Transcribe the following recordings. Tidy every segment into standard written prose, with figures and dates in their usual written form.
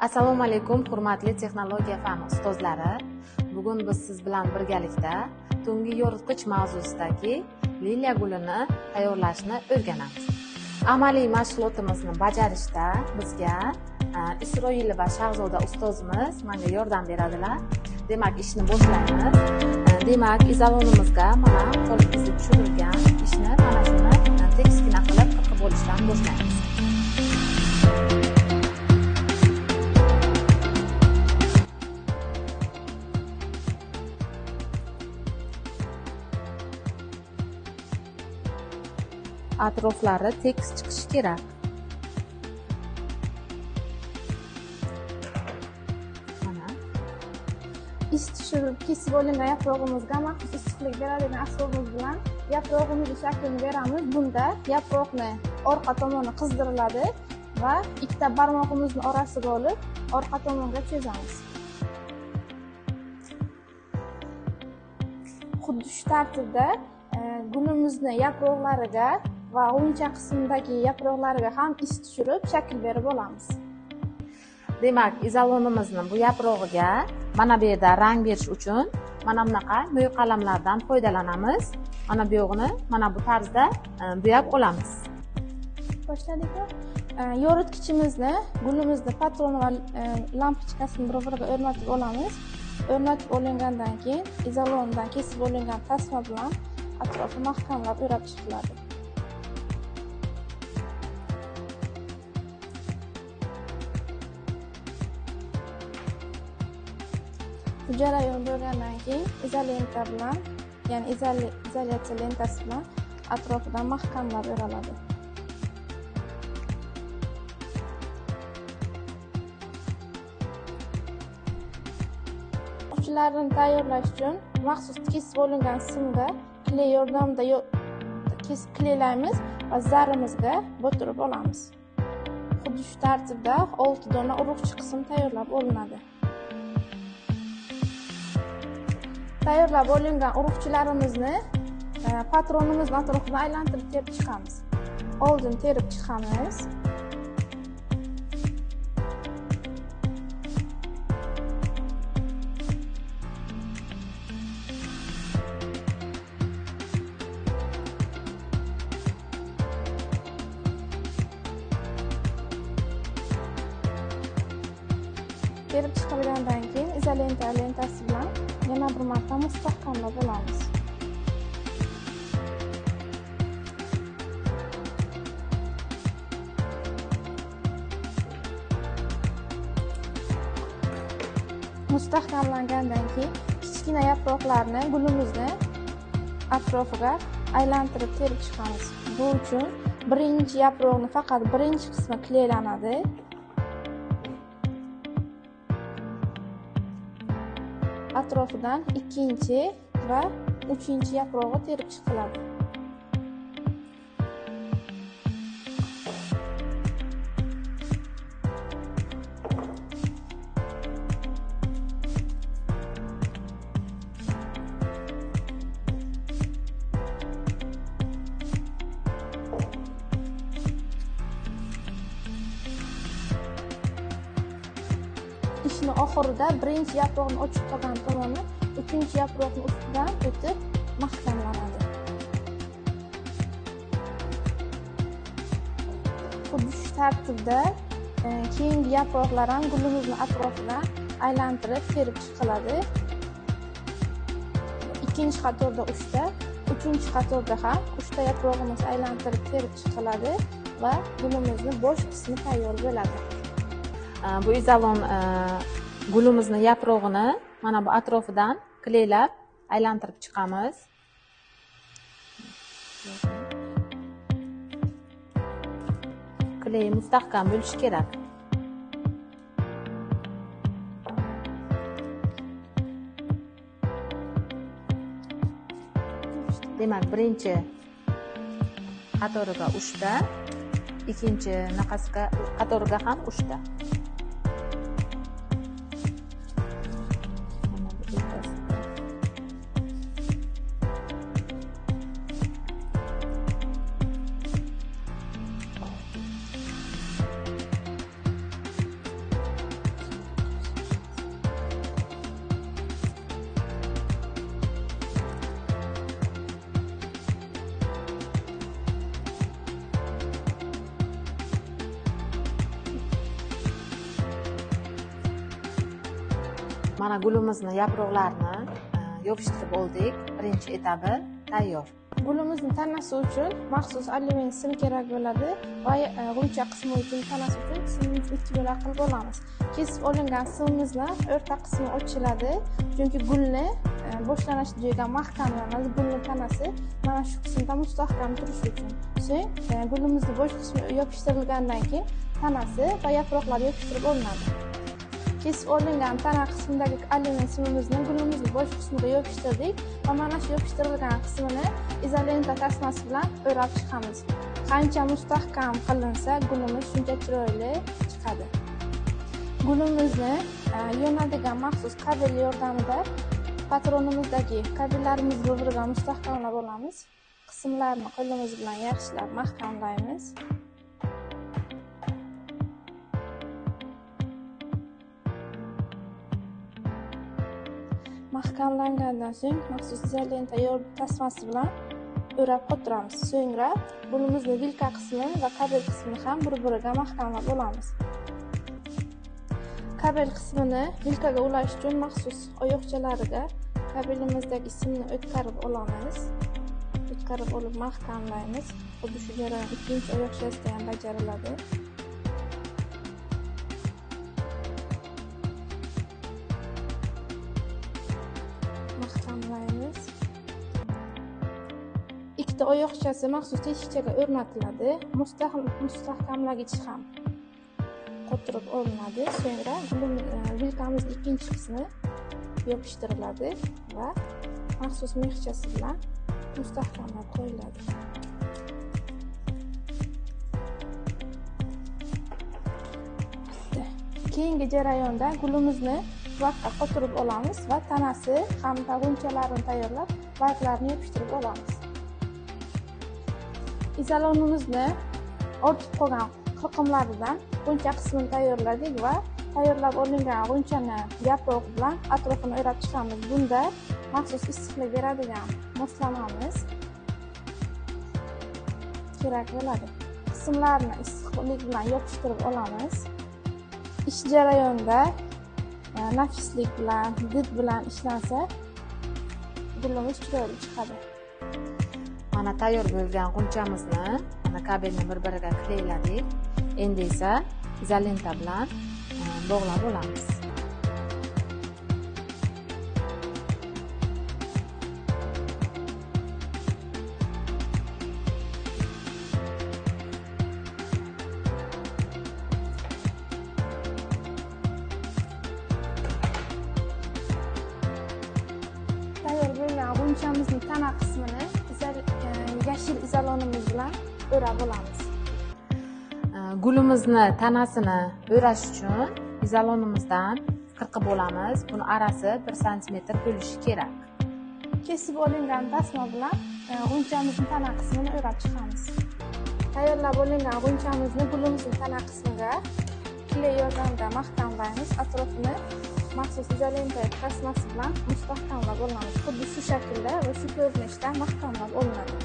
Assalomu alaykum, hurmatli texnologiya fani ustozlari. Bugun biz siz bilan birgalikda tungi yoritgich mavzusidagi liliya gulini tayyorlashni o'rganamiz. Amaliy mashg'ulotimizni bajarishda bizga Isroilova Shahzoda ustozimiz menga yordam beradilar. Demak, ishni boshlaymiz. Demak, izolonimizga mana qolipimizga tushirilgan ishni mana shuni tekiskina qilib qirqib olishdan boshlaymiz. Atroflari tekis chiqishi kerak. Mana is tushirib kesib olingan yaprog'imizga maxsus issiqlik beradigan asbobimiz bilan yaprog'imizni shaklini beramiz. Bunda yaproqni orqa tomoni qizdiriladi va ikkita barmog'imizni orasiga olib orqa tomonga cho'zamiz. Xuddi shu tartibda gulimizni yaproqlariga va g'uncha qismidagi yaproqlariga ham is tushirib shakl berib olamiz. Demak, izolonimizni bu yaprog'iga mana bu yerda rang berish uchun mana bunaqa mo'yqalamlardan foydalanamiz. Mana bu yog'ini mana bu tarzda bo'yab olamiz. Boshladikmi? Yoritgichimizni gulimizni patron va lampochkasini bir-biriga o'rnatib olamiz. O'rnatib olingandan keyin izolondan kesib olingan tasma bilan atrofi mahkamlab o'rab chiqiladi. Bu jarayon bo'lgandan keyin izolenta bilan, ya'ni izolyatsiya lentasi bilan atrofidan mahkamlab o'raladi. Uchilarini tayyorlash uchun maxsus kesib olingan simga kley yordamida kesib kleylaymiz va zarimizga botirib olamiz. Xuddi shu tartibda 6 dona urug'chi qism tayyorlab olinadi. Tayyorlab olingan urug'chilarimizni patronimizni atrofini aylantirib terib chiqamiz. Oldin terib chiqamiz. Terib chiqilgandan keyin izolenta lentasi bilan yana bir marta mustahkamlab olamiz. Mustahkamlangandan keyin kichkina yaproqlarni gulimizni atrofiga aylantirib terib chiqamiz. Bu uchun birinchi yaproqni faqat birinchi qismi kleylanadi. Atrofidan ikkinchi va uchinchi yaprog'i terib chiqiladi. Ishni oxirida birinchi yaproqni ochiq qolgan tomoni uchinchi yaproqning ustidan o'tib mahkamlanadi. Xuddi shu tartibda keyingi yaproqlar ham gulimizni atrofidan aylantirib terib chiqiladi. Ikkinchi qatorda 3 ta, uchinchi qatorda ham 3 ta yaprog'imiz aylantirib terib chiqiladi va gulimizni bosh qismi tayyor bo'ladi. Bu izolon gulimizni yaprog'ini mana bu atrofidan kleylab aylantirib chiqamiz. Kley mustahkam bo'lishi kerak. Demak, birinchi qatoriga 3 ta, ikkinchi naqasga qatoriga ham 3 ta. Mana gulimizni yaproqlarini yopishtirib oldik. Birinchi etabi tayyor. Gulimizni tanasi uchun maxsus alyumin sim kerak bo'ladi va g'uncha qismi uchun, tanasi uchun simimizni ikki bo'lak qilib olamiz. Kesib olingan simimizni o'rta qismi ochiladi, chunki gulni boshlanish joyiga mahkamlanadi. Gulni tanasi mana shu qismda mustahkam turishi uchun. So'ng gulimizni bosh qismi yopishtirilgandan keyin tanasi va yaproqlari yopishtirib olinadi. Kesib olingan tana qismidagi alyumin simimizni gulimizni bosh qismiga yopishtirdik va mana shu yopishtirilgan qismini izolenta tasmasi bilan o'rab chiqamiz. Qancha mustahkam qilinsa, gulimiz shuncha chiroyli chiqadi. Gulimizni yonadigan maxsus kabel yordamida patronimizdagi kabellarimizni bir-biriga mustahkamlab olamiz. Qismlarni qo'limiz bilan yaxshilab mahkamlaymiz. Mahkamlangandan so'ng maxsus izolenta tasmasi bilan o'rab qotiramiz. So'ngra gulimizni vilka qismi va kabel qismini ham bir-biriga mahkamlab olamiz. Kabel qismini vilkaga ulash uchun maxsus oyoqchalariga kabelimizdagi simni o'tkazib olamiz. O'tkazib olib mahkamlaymiz. Xuddi shu jarayon ikkinchi oyoqchasida ham bajariladi. Mahkamlaymiz. Ikkita oyoqchasi maxsus teshikchaga o'rnatiladi. Mustahkamlagich ham qotirib olinadi. So'ngra vilkamizning ikkinchi qismi yopishtiriladi va maxsus mexchasi bilan mustahkamlab qo'yiladi. Keyingi jarayonda gulimizni tuvakka qotirib olamiz va tanasi hamda g'unchalarini tayyorlab, barglarini yopishtirib olamiz. Izolonimizni ortib qolgan qirqimlaridan g'uncha qismini tayyorladik va tayyorlab olingan g'unchani yaproq bilan atrofini o'rab chiqamiz. Bunda maxsus issiqlik beradigan moslamamiz kerak bo'ladi. Qismlarni issiqlik bilan yopishtirib olamiz. Ish jarayonida nafislik bilan, did bilan ishlansa, gulimiz chiroyli chiqadi. Mana tayyor bo'lgan g'unchamizni mana kabelni bir-biriga kleyladik. Endi esa izolenta bilan bog'lab olamiz. Tayyor bo'lgan g'unchamizni tana qismini yashil izolonimiz bilan o'rab olamiz. Gulimizni tanasini o'rash uchun izolonimizdan qirqib olamiz. Buni arasi 1 santimetr bo'lishi kerak. Kesib olingan tasma bilan g'unchamizni tana qismini o'rab chiqamiz. Tayyorlab olingan g'unchamizni gulimizni tana qismiga kley yordamida mahkamlaymiz. Atrofini maxsus izolenta tasmasi bilan mustahkamlab olamiz. Xuddi shu shaklda va shu ko'rinishda mahkamlab olinadi.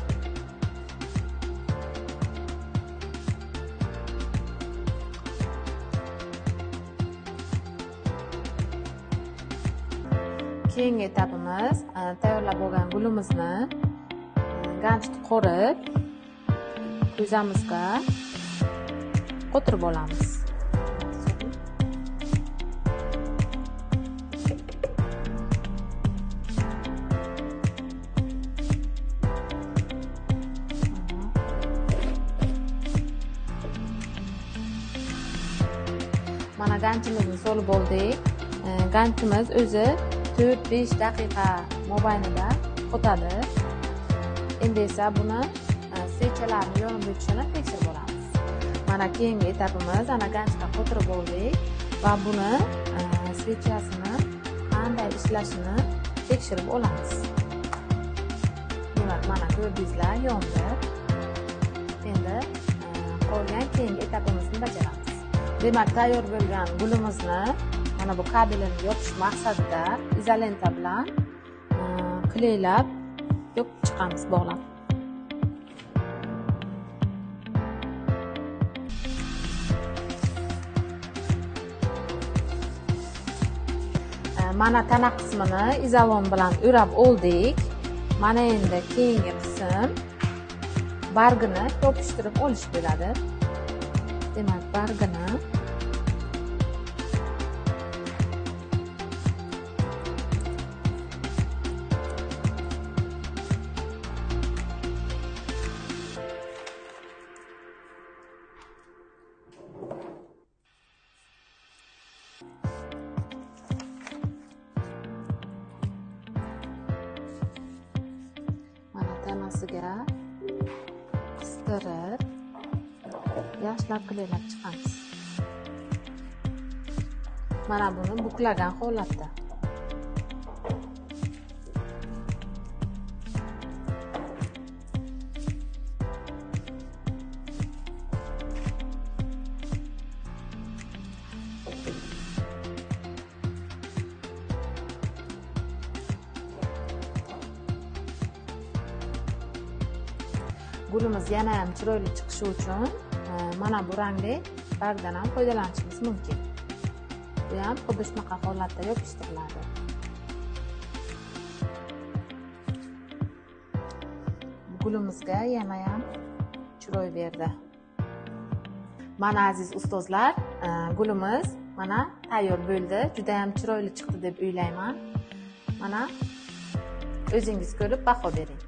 Keyingi etapimiz tayyorlab olgan gulimizni ganchni qo'rib ko'zamizga qo'tirib olamiz. Mana ganchimizni solib oldik. Ganchimiz o'zi 4-5 daqiqa mobaynida qotadi. Endi esa buni svechalarni yonib o'tishini tekshirib olamiz. Mana keyingi etapimiz, ana ganchga qotirib oldik va buni svechasini qanday ishlashini tekshirib olamiz. Demak, mana ko'rdingizlar, yondi. Endi qolgan keyingi etapimizni bajaramiz. Demak, tayyor bo'lgan gulimizni mana bu kabelini yopish maqsadida izolenta bilan kleylab yopib chiqamiz, bog'lab. Mana tana qismini izolon bilan o'rab oldik. Mana endi keyingi qism bargini yopishtirib olish bo'ladi. Demak, bargini tanasiga qistirib yaxshilab kleylab chiqamiz. Mana buni buklagan holatda. Gulimiz yana ham chiroyli chiqishi uchun mana bu rangli bargdan ham foydalanishimiz mumkin. Bu ham xuddi shunaqa holatda yopishtiriladi. Gulimizga yana ham chiroy berdi. Mana aziz ustozlar, gulimiz mana tayyor bo'ldi. Juda ham chiroyli chiqdi deb o'ylayman. Mana o'zingiz ko'rib baho bering.